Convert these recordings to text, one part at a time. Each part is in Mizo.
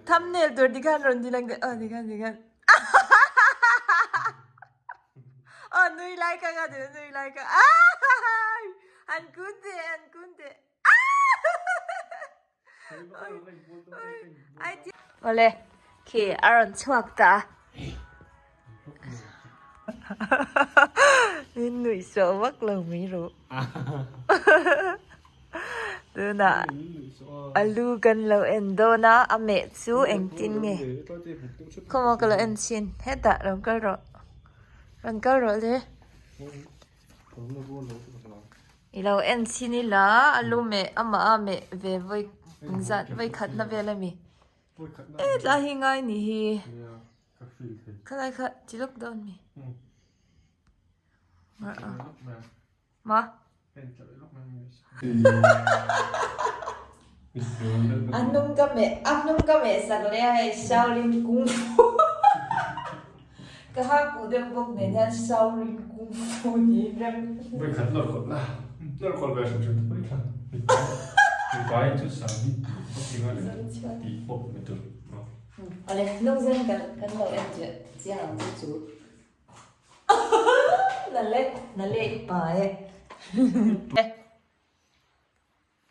Thumbnail tur tikhan rawn ti lang teh aw tikhan tikhan aw nui lai ka ka ti nui lai ka han kun teh han kun teh Awle khi a rawn chhuak ta a Min nuih sawh vak lo mai rawh Tunah alu kan lo en dawn a a meh chu engtin nge Khawmaw ka lo en chhin hetah rawn kal rawh rawn kal rawh le. I lo en chhin ila a lu meh amah a meh ve vawi zat vawi khat na vel a mi e tlai hi ngai ni hi khalai kha chi lawk dawn mi ma a hnung ka meh a hnung ka meh sak leh a hei Shaolin Kung Fu Ka ha kuh deuh bawk nen hian Shaolin Kung Fu niin rem. Vawi khat nawr kawlh la, nawr kawlh ve hrim hrim te pawh i thla. Mipa hi chu sang hi tih pawh i ngai leh tih pawh ni tur. Awle, hnung zen kan kan lo en chiah chiang ang chu chu. Na le, na le i pa e.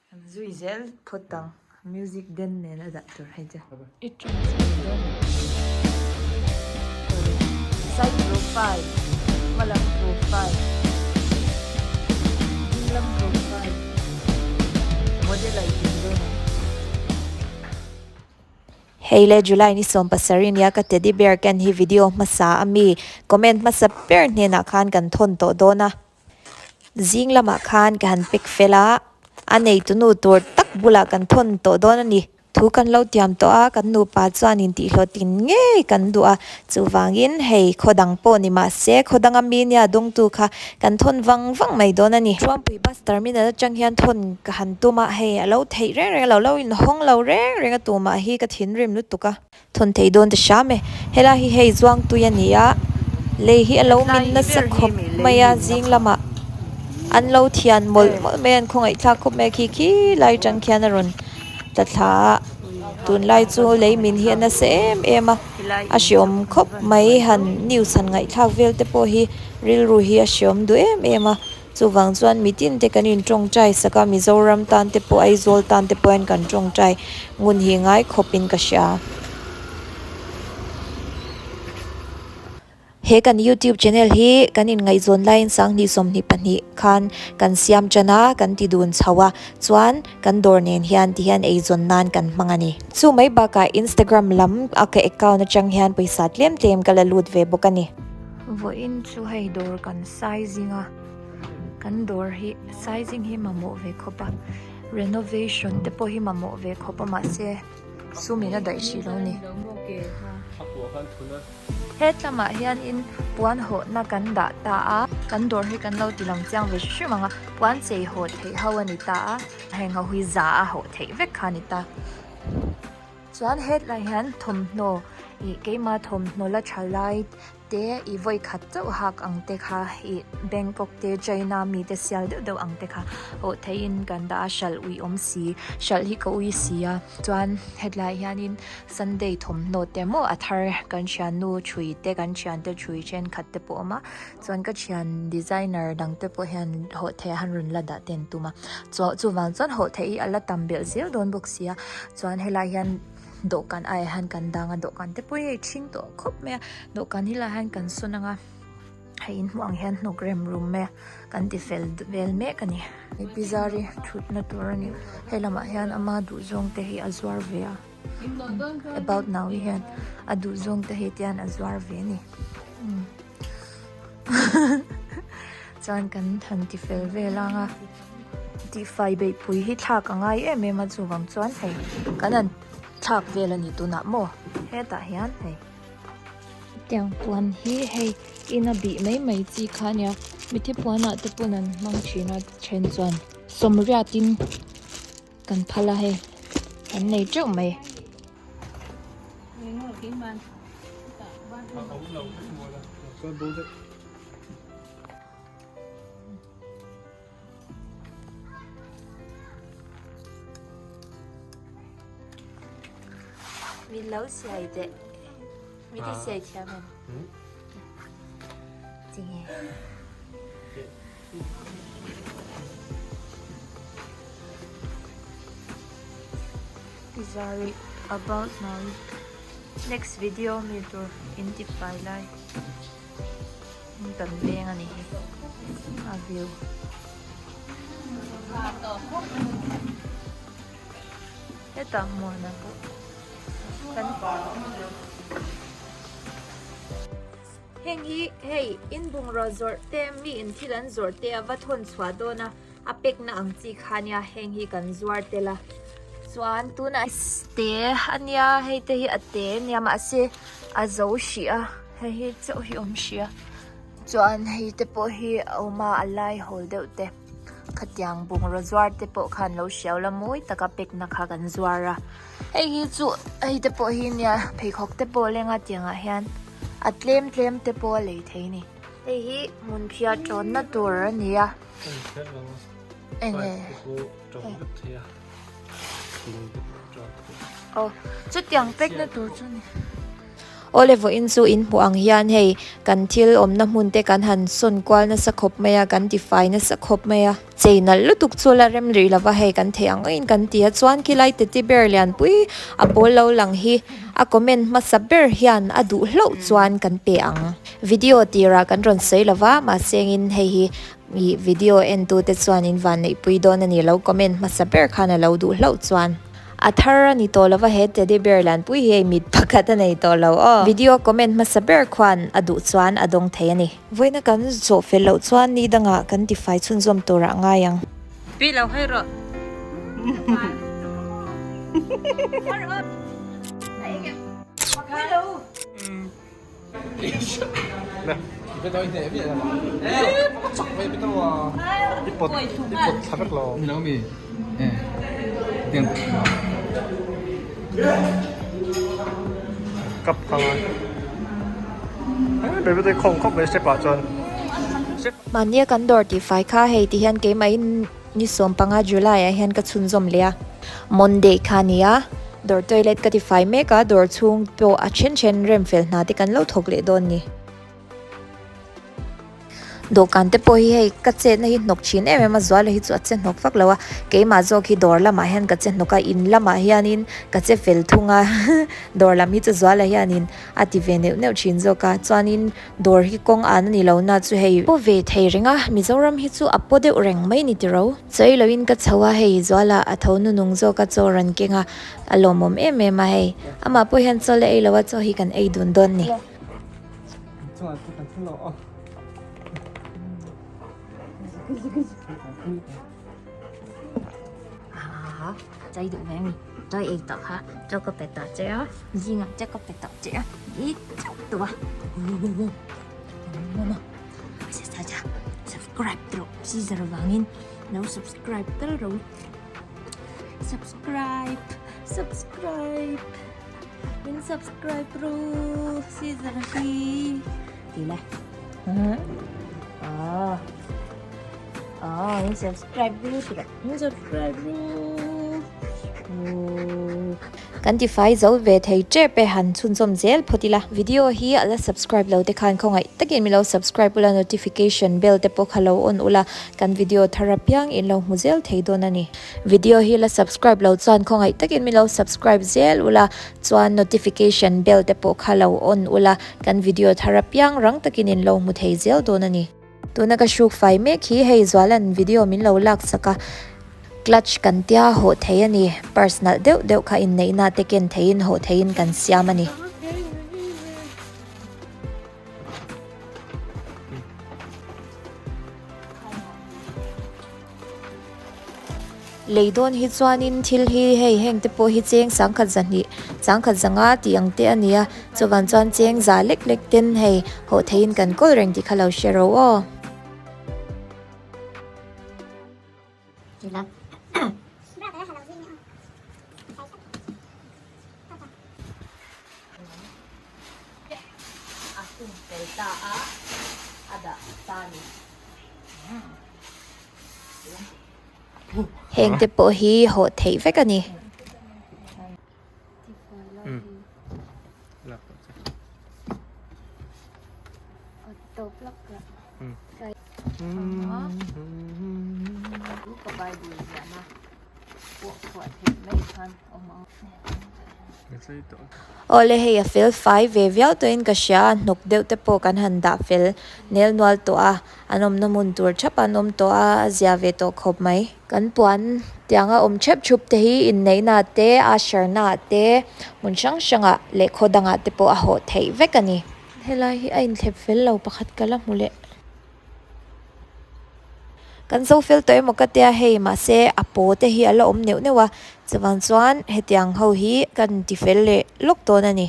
Kan zui zel phawt ang music den nen a dah tur hei chu. I tawng chho dawn a side profile hma lam profile ding lam profile model a i din dawn ang. Hei le July ni 17 nia ka teddy bear ken hi video hmasa a mi comment hmasa ber hnenah khan kan thawn tawh dawn a. Zing lamah khan ka han pack fel a, a neitunu tur tak bulah kan thawn tawh dawn a ni. Thu kan lo tiam tawh a, kan nupa chuan intihhlawhtlin ngei kan duh a, chuvangin hei khaw dang pawh ni mah se khaw danga mi nia dawngtu kha kan thawn vang vang mai dawn a ni. Thuampui bus terminal atang hian thawn ka han tum a, hei a lo theih reng reng lo, lo inhawng lo reng reng a tumah hi ka thinrim lutuk a. Thawn thei dawn ta hram e. Helai hi hei zuang tui a ni a, lei hi a lo min nasa khawp mai a, zing lamah an lo thian mawlh mawlh mai a, an khawngaih thlak khawp mai a, khi khi lai atang khian a rawn tla thla a, tunlai chu lei min hi a nasa em em a, a hreawm khawp mai, han news han ngaihthlak vel te pawh hi rilru hi a hreawm duh em em a. Chuvang chuan mitin te kan in tawngtai sak a, Mizoram tan te pawh Aizawl tan te pawh hian kan tawngtai ngun hi ngai khawp in ka hria. He kan YouTube channel hi kan in ngaihzawn laiin 2022 khan kan siam tan a, kan ti dun chho a, chuan kan dawr nen hian ti hian eizawn nan kan hmang a ni. Chu mai bakah Instagram lam a ka account atang hian pawisa tlem tlem ka la lut ve bawk a ni. Vawiin chu hei dawr kan sizing a, kan dawr hi sizing hi mamawh ve khawp a, renovation te pawh hi mamawh ve khawp a mahse sum in a daih hrih lo ni. He tlamah hianin puan hawhna kan dah ta a, kan dawr hi kan lo ti lang chiang ve hrim ang a, puan chei hawh theih ho a ni ta a, heng ho hi za a hawh theih vek kha a ni ta. Chuan hetlai hian thawmhnaw ih keima thawmhnaw la tha lai te ih vawi khat chauh hak ang te kha ih Bangkok te China mi te sial deuh deuh ang te kha awh theihin kan dah a hralh ui awm si hralh hi ka ui si a chuan hetlai hianin Sunday thawmhnaw te maw a thar kan thiannu thui te kan thiante thui thenkhat te pawh a awm a chuan ka thian designer dang te pawh hian hawh theih a han rawn la dah te an tum a chuvang chuan hawh theih hi a la tam belh zel dawn bawk si a chuan helai hian dawhkan aiah hian kan dang a dawhkan te pawh hi hei ṭhing tawh khawp mai a dawhkan hi lai hian kan sawn ang a hei in hmuh ang hian hnawk rem rum mai a kan ti fel vel mek a ni hei pizza-ri thutna tur a ni hei lamah hian ama duh zawng te hi a zuar ve a about now hi hian a duh zawng te hi tian a zuar ve a ni. Chuan kan han ti fel vel ang a tihfai beihpui hi thlak a ngai em em a chuvang chuan hei kan han thlak vel a ni tunah maw hetah hian hei tiang puan hi hei ina bih mai mai chi kha ania mitthi puanah te pawn an hmang thin a then chuan sawmriatin kan phal a hei an nei teuh mai. Min lo siai teh. Mi ti siai thiam em? Tinge. Tizari about now. Next video mi tur in ti fai lai. Kan veng a ni hi a view. Hetah hmuhna pawh kan Heng hi hei in bungraw zawrh te mi in thil an zawrh te a va thawn chhuah dawn a a pek na ang chi kha nia heng hi kan zuar tel a chuan tunah te a nia hei te hi a te nia mahse a zo hrih a hei hi chauh hi awm hrih a chuan hei te pawh hi a awm a a lai hawl deuh te. Khatiang bungraw zuar te pawh khan lo hriau la mawi taka pekna kha kan zuar a hei hi chu hei te pawh hi nia pheikhawk te pawh lenga tiangah hian a tlem tlem te pawh a lei thei a ni hei hi hmun phiah tawnna tur a ni a enge aw chutiang pekna tur chu a ni. Awle vawiin chu in hmuh ang hian hei kan thil awmna hmun te kan han sawn kual nasa khawp mai a, kan tifai nasa khawp mai a. Chei nalh lutuk chu la rem rih lova hei kan theih ang angin kan ti a, chuan khilai teddy bear lianpui a pawl lo lang hi a comment hmasa ber hian a duh hlauh chuan kan pe ang. Video tirah kan rawn sawi lova mahse engin hei hi ih video entute chuan in vanneihpui dawn a ni lo comment hmasa ber khan a lo duh hlauh chuan. A thar a ni tawh lova he teddy bear lianpui hi hei mit pakhat a nei tawh lo aw. Video comment hmasa ber khuan a duh chuan a dawng thei a ni. Vawiina kan zawh fel loh chuan ni dangah kan tifai chhunzawm turah ngai ang. Pi lo hawi rawh. Mahnia kan dawr tihfai kha hei ti hian keimahin ni 15 July ah hian ka chhunzawm leh a, Monday kha a ni a. Dawr toilet ka tifai mek a, dawr chhung pawh a then then rem fel hna te kan lo thawk leh dawn ni. Dawhkan te pawh hi hei ka chetna hi hnawk thin em em a, Zuala hi chu a che hnawk vak lo a, keimah zawk hi dawr lamah hian ka che hnawk a, in lamah hianin ka che fel thung a, dawr lam hi chu Zuala hianin a ti ve neuh neuh thin zawk a, chuanin dawr hi kawng an a ni lo na chu hei paw ve thei reng a, Mizoram hi chu a paw deuh reng mai ni tiro. Chawi loin ka chho a, hei Zuala a tho nunung zawk a chaw rawn keng a, a lawmawm em em a hei. Amah pawh hian chaw la ei lo a, chaw hi kan ei dun dawn ni. Chai duh ve mi, chaw ei tawh kha, chaw ka pe tawh che a, zingah chaw ka pe tawh che a, i chauh tawh a. Subscribe tawh Caesar vangin lo subscribe tal ro subscribe subscribe min subscribe ro Caesar hi ti le ah ah min subscribe ro ti le Min subscribe ru. Kan tifai zo ve thei tep e han chhunzawm zel phawt ila. Video hi a la subscribe lo te khan khawngaih takin min lo subscribe ula notification bell te pawh kha lo on ula kan video thar apiang in lo hmu zel thei dawn a ni. Video hi la subscribe lo chuan khawngaih takin min lo subscribe zel ula chuan notification bell te pawh kha lo on ula kan video thar apiang rang takin in lo hmu thei zel dawn a ni. Tuna ka hruk fai mek hi hei Zualan video min lo lak sak a, clutch kan tia hawh thei a ni, purse nalh deuh deuh kha inneihna te ken theiin hawh theiin kan siam a ni. Lei dawn hi chuanin thil hi hei heng te pawh hi cheng sangkhat zahnih sangkhat zanga tih ang te a ni a chuvang chuan cheng za lek lek ten hei hawh theihin kan kawl reng tih kha lo hre ro aw. Heng te pawh hi hawh theih vek a ni. Tawp lak lah. Ka Bible ziahna pawh phuah theih mai khan awm ang. Awle hei a fel fai ve viau tawhin ka hria a, hnawk deuh te pawh kan han dah fel nel nual tawh a, an awmna hmun tur thap an awm tawh a, a zia ve tawh khawp mai. Kan puan tianga awm thep thup te hi inneihna te, usher-na te, hmun hrang hrangah leh khaw dangah te pawh a hawh theih vek a ni. Helai hi a inthlep fel lo pakhat ka la hmu leh. Kan zo fel tawh emaw ka tia hei mahse a paw te hi a la awm neuh neuh a, chuvang chuan hetiang ho hi kan ti fel leh lawk dawn a ni.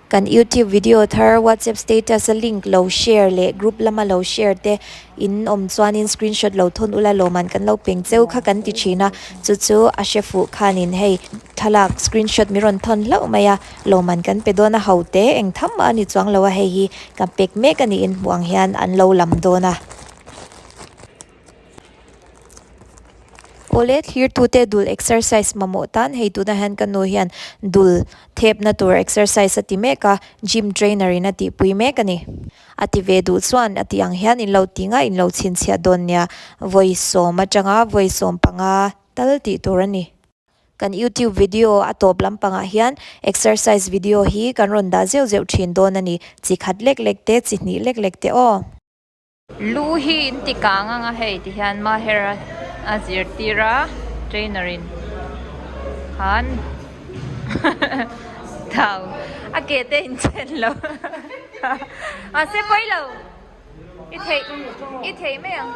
Kan youtube video thar whatsapp status a link lo share leh group lama lo share te in awm chuanin screenshot lo thawn ula lawmman kan lo peng cheu kha kan ti thin a, chu chu a hre fuh khanin hei thlalak screenshot mi rawn thawn hlauh mai a. Lawmman kan pe dawn a ho te eng tham mah a ni chuang lo a hei hi ka pek mek a niin hmuh ang hian an lo lam dawn a. Awle thlirtute dul exercise mamawh tan hei tunah hian ka nu hian dul thepna tur exercise a ti mek a gym trainer in a tihpui mek a ni. A ti ve duh chuan a tih ang hian in lo ti nga in lo chhinchhiah dawn nia vawi sawm atanga vawi 15 tal tih tur a ni. Kan YouTube video a tawp lampangah hian exercise video hi kan rawn dah zeuh zeuh thin dawn a ni. Chi khat lek lek te, chi hnih lek lek te aw. Lu hi in ti kang ang a hei ti hian Maher a zirtir a trainer in khan thau a ke te in chen lo mahse pawi lo i theih i thei mai ang.